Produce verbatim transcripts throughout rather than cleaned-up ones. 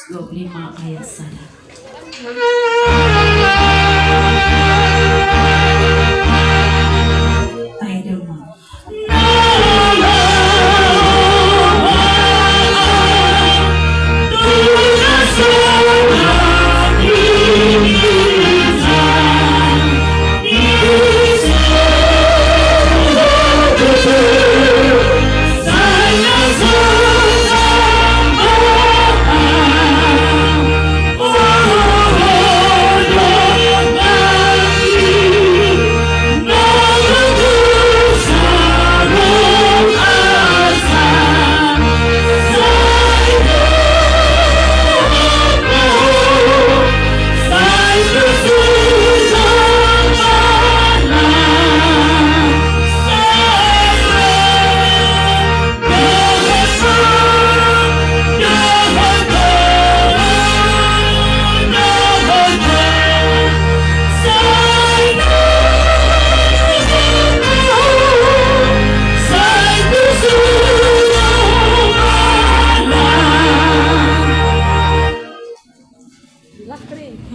dua puluh lima ayat sada. Taida ma.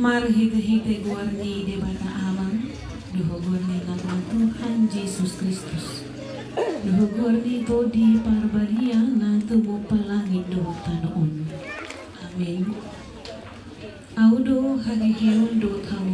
Marhite-hite goar ni Debata Ama, dohot goar ni Anakna Tuhan Jesus Kristus, dohot goar ni Tondi Parbadia na tumompa langit dohot tano on. Amin. Ahu do haheheon dohot hamu